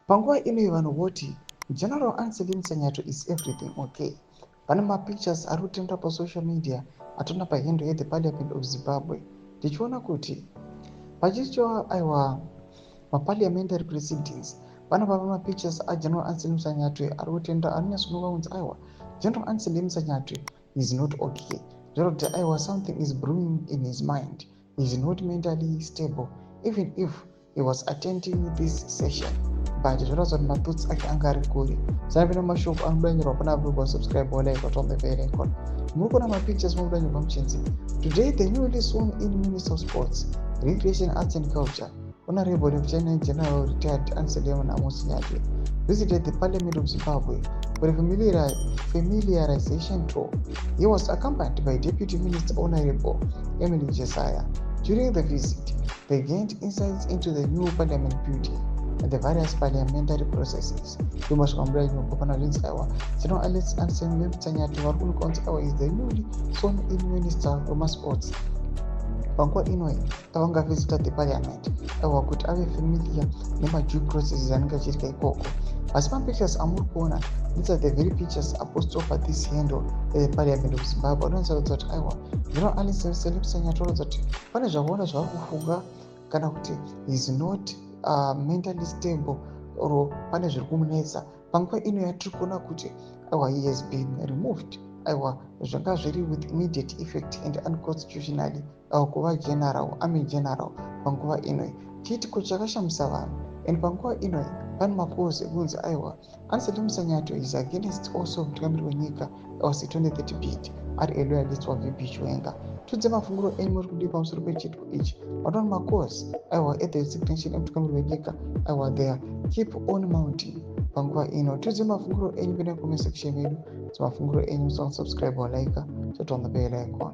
Panguva ino vanhu voti, "General Anselem Sanyatwe, is everything okay?" Pane mapictures ari kutendera pasocial media atoona pahandle yethe Parliament of Zimbabwe, tichiona kuti pachiitwa, aiwa, maparliamentary proceedings, panapa pamapictures aGeneral Anselem Sanyatwe ari kutenda, anonyatsoonekwa kunzi, aiwa, General Anselem Sanyatwe is not okay. Zvoreva kuti, aiwa, something is brewing in his mind. He is not mentally stable. Even if he was attending this session, but zvoratidza kuti mathoughts ake anga ari kure. Sanapinda mashoko anobuda panapa, subscribe, like, on the bell icon. Muri kuona mapictures mobuda muchinzi, "Today the newly sworn in Minister of Sports, Recreation, Arts and Culture, Honorable Lieutenant General Retired Anselem Amos Nyatwe, visited the Parliament of Zimbabwe for a familiarization tour. He was accompanied by Deputy Minister Honorable Emily Jesiah. During the visit, they gained insights into the new parliament building and the various parliamentary processes." Ndomasvika mubuda pana zvinzi, aiwa, General Alex Anselem Sanyatwe vari kuonekwa kunzi, aiwa, is the newly sworn in minister wemasports. Panguva ino avanga visita the parliament, aiwa, kuti ave familiar nemadue processes anenge achiitika ikoko. Asi mapictures amuri kuona, these are the very pictures apostwa pathis handle eparliament of Zimbabwe. Anoratidza kuti, aiwa, General Alex Anselem Sanyatwe aratidza kuti pane zvakaona zvavari kufunga, kana kuti is not mentally stable, or pane zviri kumunetsa. Panguva ino yatiri kuona kuti, aiwa, he has been removed, aiwa, zvanga zviri with immediate effect and unconstitutionally, aiwa, kuva general, army general. Panguva ino chiitiko chakashamisa vanhu, and panguva ino pane macalls ekunzi, aiwa, Anselem Sanyatwe is against also mutungamiri wenyika, aiwa, se2030 bid, ari aloyalist waVP Chiwenga. Tudze mafunguro enyu, muri kudii pamusoro pechiitiko ichi? Matona macalls, aiwa, at the resignation emutungamiri wenyika, aiwa, they keep on mounting panguva ino. Tudze mafunguro enyu, pinda comment section yedu. Mafunguro enyu, musasubscribe, walike, turn on the bell icon.